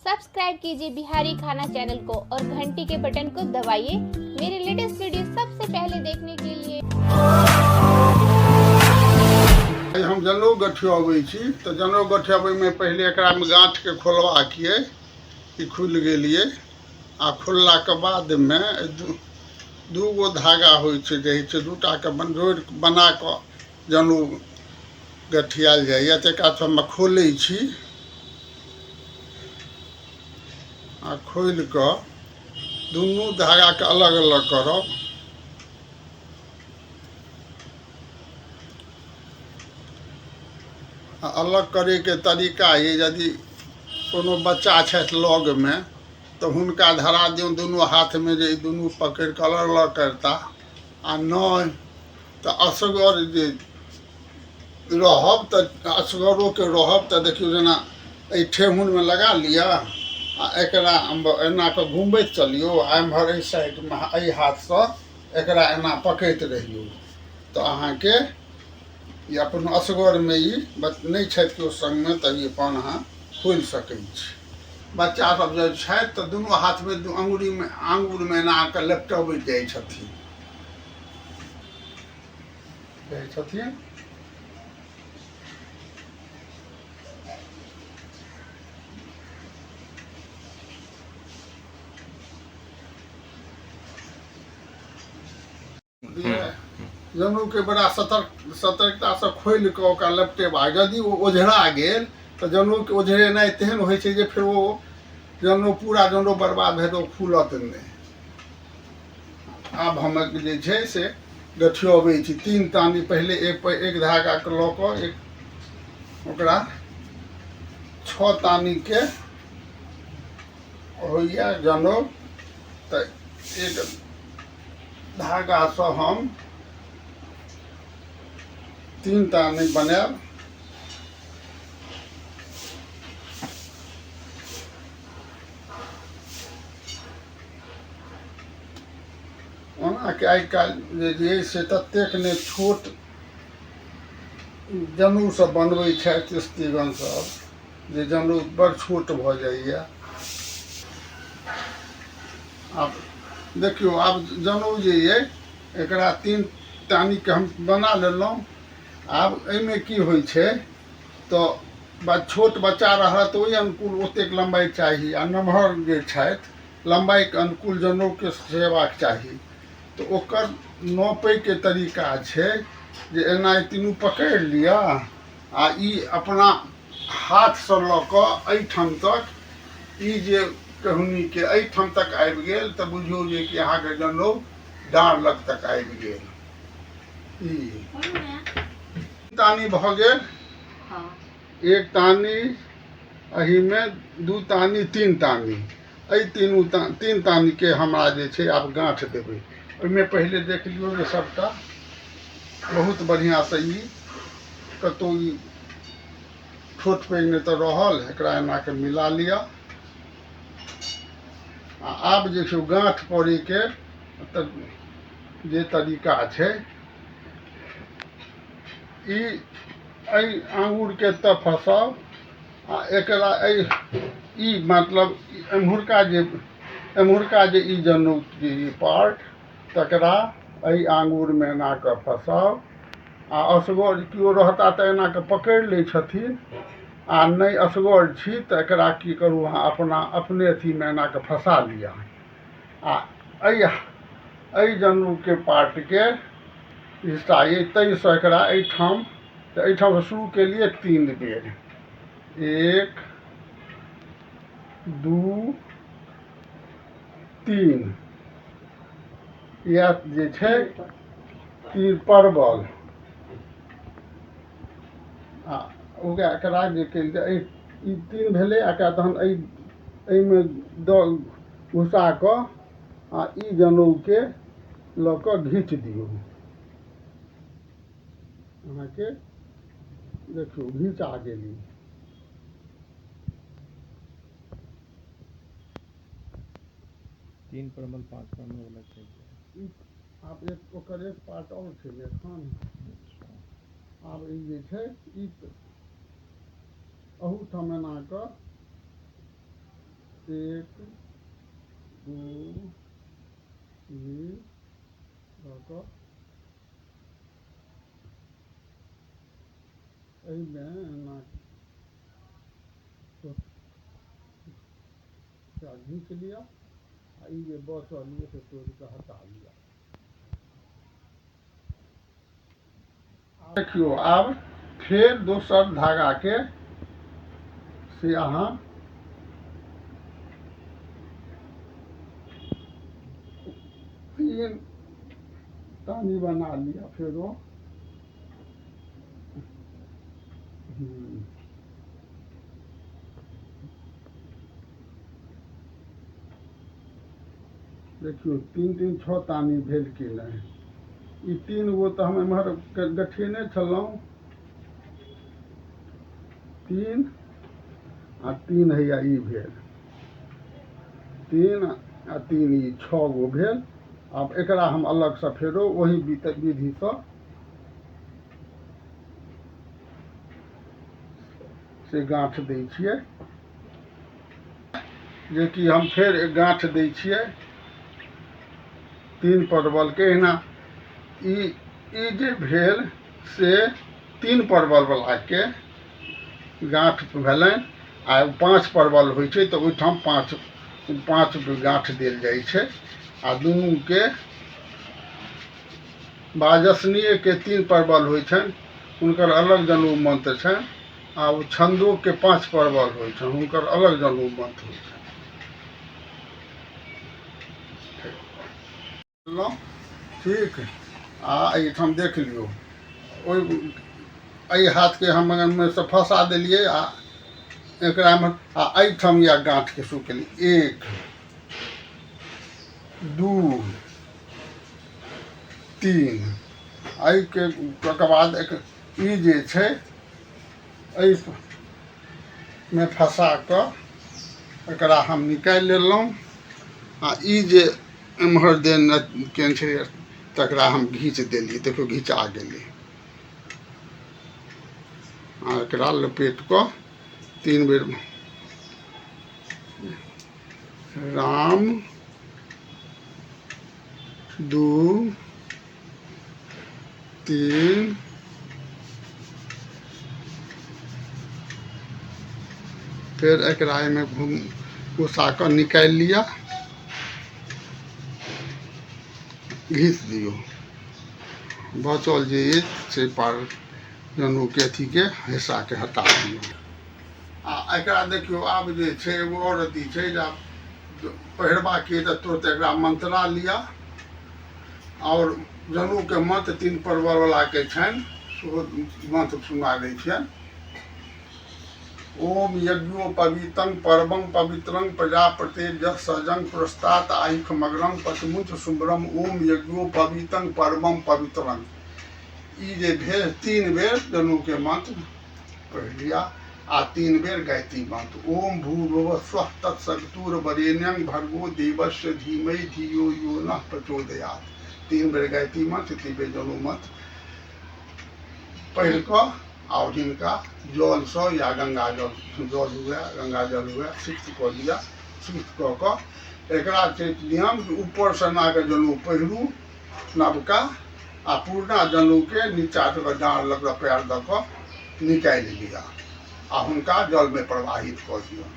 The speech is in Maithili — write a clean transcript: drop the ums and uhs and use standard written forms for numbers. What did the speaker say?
सब्सक्राइब कीजिए बिहारी खाना चैनल को और घंटी के बटन को दबाइए मेरे लेटेस्ट वीडियो सबसे पहले देखने के लिए। हम जनउ गठियबै छी तऽ जनउ गठियबैमे पहिले एकरामे गाँठके खोलबाक अइ। ई खुलि गेल अइ आ खोललाके बादमे दू गो धागा होइ छै जे होइ छै दूटाके जोड़ि बना कऽ जनउ गठियाएल जाइए। तकर बाद खोलै छी आ खोलि कऽ दुनू धागाके अलग अलग करब। आ अलग करैके तरीका अइ, यदि कोनो बच्चा छथि लगमे तऽ हुनका धरा दियौन दुनू हाथमे जे ई दुनू पकड़ि कऽ अलग अलग करता, आ नहि तऽ असगर जे रहब तऽ असगरोके रहब तऽ देखियौ जेना एहि ठेहुनमे लगा लिअ आ एकरा एना कऽ घुमबैत चलियौ आ एम्हर एहि साइडमे एहि हाथसँ एकरा एना पकड़ैत रहियौ तऽ अहाँके ई अपन असगरमे ई नहि छथि केओ सङ्गमे तऽ ई अपन अहाँ खोलि सकै छी। बच्चा सब जे छथि तऽ दुनू हाथमे अङ्गुरीमे आङ्गुरमे एना कऽ लपटबैत जाइ छथिन जाइ छथिन। जनउके बड़ा सतर्कतासँ खोलि कऽ ओकरा लपटेबाक, यदि ओ ओझरा गेल तऽ जनउके ओझरेनाइ तेहन होइ छै जे फेर ओ जनउ पूरा जनउ बर्बाद भए ओ फूलत नहि। आब हम जे छै से गठियबै छी तीन तानी। पहिले एक धागाके लऽ कऽ एक ओकरा 6 तानीके होइए जनउ, तऽ एक धागासँ हम 3 तानी बनायब। ओना कि आइ काल्हि जे छै से ततेक ने छोट जनउ सब बनबै छथि स्त्रीगण सब जे जनउ बड़ छोट भऽ जाइए। आब देखियौ, आब जनउ जे अइ एकरा 3 तानीके हम बना लेलहुँ। आब एहिमे की होइ छै तऽ छोट बच्चा रहत ओहि अनुकूल ओतेक लम्बाइ चाही, आ नमहर जे छथि लम्बाइके अनुकूल जनउके सेबाक चाही। तऽ ओकर नापैके तरीका छै जे एना ई तीनू पकड़ि लिअ आ ई अपना हाथसँ लऽ कऽ एहिठाम तक ई जे केहुनीके एहिठाम तक आबि गेल तऽ बुझियौ जे कि अहाँके जनउ डाँड़ लग तक आबि गेल। ई तानी भऽ गेल, एक तानी एहिमे, 2 तानी, 3 तानी। एहि तीनू 3 तानीके हमरा जे छै आब गाँठ देबै। ओहिमे पहिले देख लियौ जे सभटा बहुत बढ़िआँसँ ई कतहु ई छोट पैघ नहि तऽ रहल, एकरा एना कऽ मिला लिअ। आ आब जे छै गाँठ पड़ैके तऽ जे तरीका छै, ई एहि आङ्गुरके तऽ फँसाउ आ एकरा एहि ई मतलब एम्हुरका जे ई जनउ जे ई पार्ट तकरा एहि आङ्गुरमे एना कऽ फँसाउ। आ असगर केओ रहता तऽ एना कऽ पकड़ि लै छथिन, आ नहि असगर छी तऽ एकरा की करू अहाँ अपना अपने अथीमे एना कऽ फँसा लिअ आ एहि जनउके पार्टके हिस्सा अइ ताहिसँ एकरा एहिठाम तऽ एहिठामसँ शुरू केलियै 3 बेर, 1 2 3, इएह जे छै 3 परवल। आ ओकरा एकरा जे केलियै एहि ई 3 भेलै, आ एकरा तहन एहिमे दऽ घुसा कऽ आ ई जनउके लऽ कऽ घीच दियौ। अहाँके देखियौ घीचा गेली। 3 परमल 5 परमल वाला छै। आब एक ओकर एक पार्ट आओर छै एखन। आब ई जे छै ई अहूठाम एना कऽ एक दू तीन दऽ कऽ एहिमे एना एकरा घीच लिअ आ ई जे बचल यऽ से तोड़ि कऽ हटा लिअ। देखियौ, आब फेर दोसर धागाके से अहाँ तीन तानी बना लिअ। फेरो देखियौ, तीन तीन छओ तानी भेल कि नहि? ई तीन गो तऽ हम एम्हर गठेने छलहुँ। तीन आ तीन हैया ई भेल, तीन आ तीन ई छओ गो भेल। आब एकरा हम अलगसँ फेरो ओही विधिसँ से गाँठ दै छियै, जेकि हम फेर एक गाँठ दै छियै तीन परवलके। एहिना ई ई जे भेल से तीन परवलवलाके गाँठ भेलनि, आ पाँच परवल होइ छै तऽ ओहिठाम पाँच पाँच गाँठ देल जाइ छै। आ दुनूके वाजसनीयके तीन परवल होइ छनि, हुनकर अलग जनउ मन्त्र छनि, आ ओ छन्दोके पाँच परवल होइ छनि, हुनकर अलग जनउ मन्त्र होइ छनि। ठीक, आ एहिठाम देख लियौ, ओहि एहि हाथके हम मे से फँसा देलियै आ एकरामे आ एहिठाम इएह गाँठके शुरू केलियै। एक दू तीन, एहिके तकर बाद एक ई जे छै एहिमे फँसा कऽ एकरा हम निकालि लेलहुँ, आ ई जे एम्हर देने केने छलियै तकरा हम घीच देलियै। देखियौ, घिचा गेलै। आ एकरा लपेट कऽ तीन बेर राम दू तीन, फेर एकरा एहिमे घुम घुसा कऽ निकालि लिअ, घीच दियौ। बचल जे अछि से पार जनेऊके अथीके हिस्साके हटा दियौ। आ एकरा देखियौ, आब जे छै एगो आओर अथी छै जे आब पहिरबाक तऽ तुरत एकरा मंत्रा लिअ आओर जनेऊके मंत्र तीन परवलवलाके छनि, सेहो मंत्र सुना दै छियनि। ओम यज्ञोपवीतं परमं पवित्रं प्रजापते सजं पुरस्तात् आयुखमग्रं पचमुच सुमरम ओम यज्ञोपवीतं परमं पवित्रं। ई जे भेल तीन बेर जनेऊके मंत्र पढ़ि लिअ, आ तीन बेर गायत्री मंत्र ओम भूर्भुवः स्वः तत्सवितुर्वरेण्यं भर्गो देवस्य धीमहि धियो यो नः प्रचोदयात्। तीन बेर गायत्री मंत्र, तीन बेर जनेऊ मंत्र पढ़ि कऽ आओर हिनका जलसँ या गंगा जल जल हुए, गंगा जल हुए, सिक्त कऽ दिअ। सिक्त कऽ कऽ एकरा छै नियम जे ऊपरसँ एनाके जनेऊ पहिरू नवका, आ पुरना जनेऊके नीचा दऽ कऽ डाँड़ लग कऽ पैर दऽ कऽ निकालि लिअ आ हुनका जलमे प्रवाहित कऽ दिअ।